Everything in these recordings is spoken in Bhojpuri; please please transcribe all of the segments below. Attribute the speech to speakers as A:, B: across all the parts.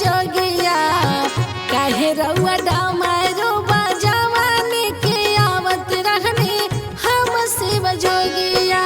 A: जोगिया, काहे रउआ डमरू बजावानी के आवत रहनी हम शिव जोगिया।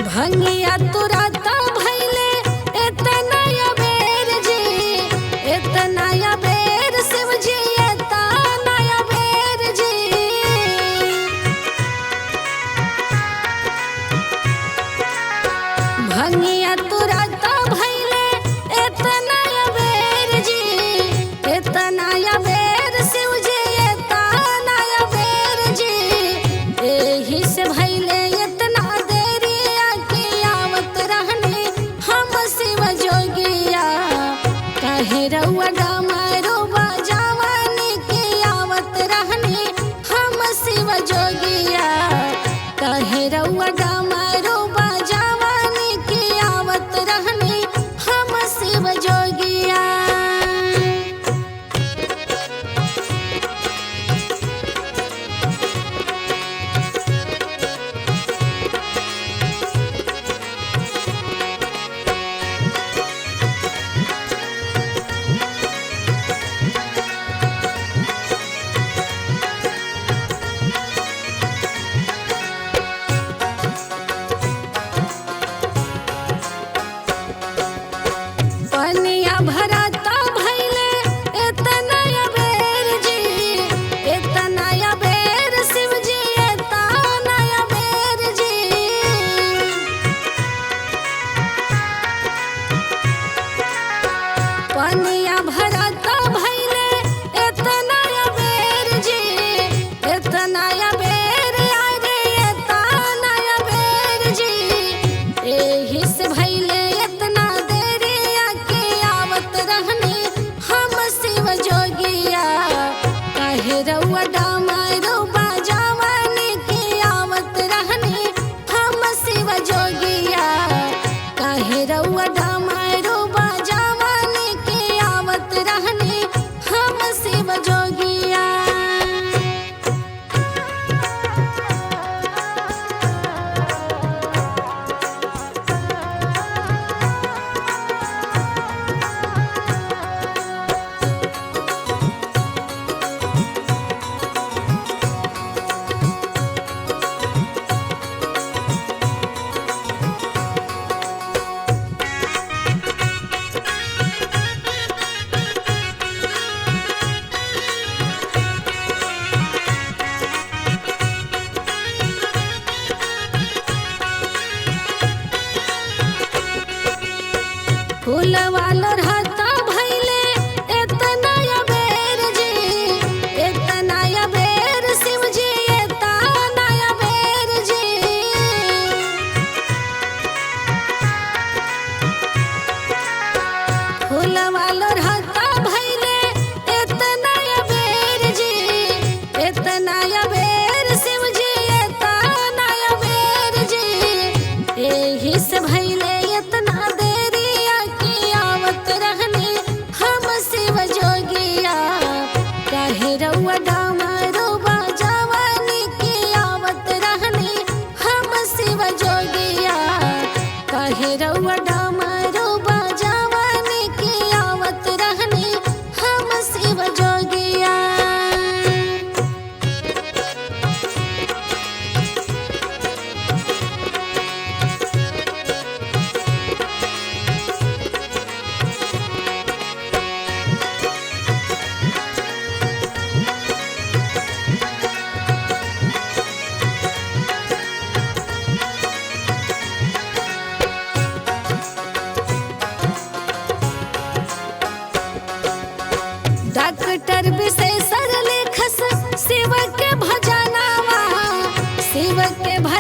A: भंगिया तुराता भैले एतना अबेर जी, एतना अबेर शिव जी, एतना अबेर जी। भंगिया तुराता भैले एतना अबेर जी, एतना अबेर शिव जी, एतना अबेर जी। एही से भैले एतना देरिया के आवत रहनी हम शिव जोगिया, काहे रउआ डमरू बजावानी के आवत रहनी हम शिव जोगिया, काहे रउआ डमरू बजावानी के आवत रहनी हम शिव जोगिया। पनिया भराता भैले एतना अबेर जी, एतना अबेर शिव जी, एतना अबेर जी। पनिया भराता भैले एतना अबेर जी, एतना अबेर अरे एतना अबेर जी। एही से भैले एतना देरिया के आवत रहनी हम शिव जोगिया, काहे रउआ डमरू बजावानी के आवत रहनी हम शिव जोगिया, काहे रउआ डमरू बजावानी के आवत रहनी हम शिव जोगिया। फूलवा लोढ़ता भैले एतना अबेर जी, एतना अबेर शिव जी, एतना अबेर जी। फूलवा लोढ़ता भैले एतना अबेर जी, एतना अबेर शिव जी, एतना अबेर जी। एही से भैले एतना देरिया के आवत रहनी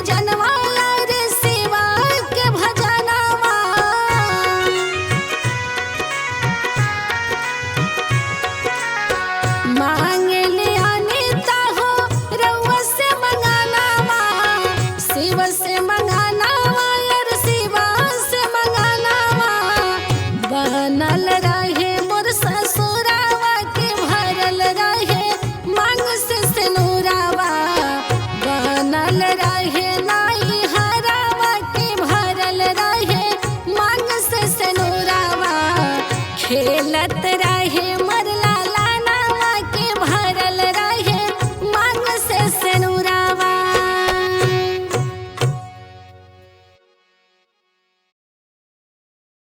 A: भजनवा रे शिवा के भजनवा। मांगे ले अनिता हो रउआ से मंगानावा, शिव से मंगानावा यार शिवा से मंगानावा। बनल रहे मोर ससुरावा के भरल रहे मांग से सिनुरावा। बनल रहे नाई हरावा के भरल रहे मांग से सिनुरावा। खेलत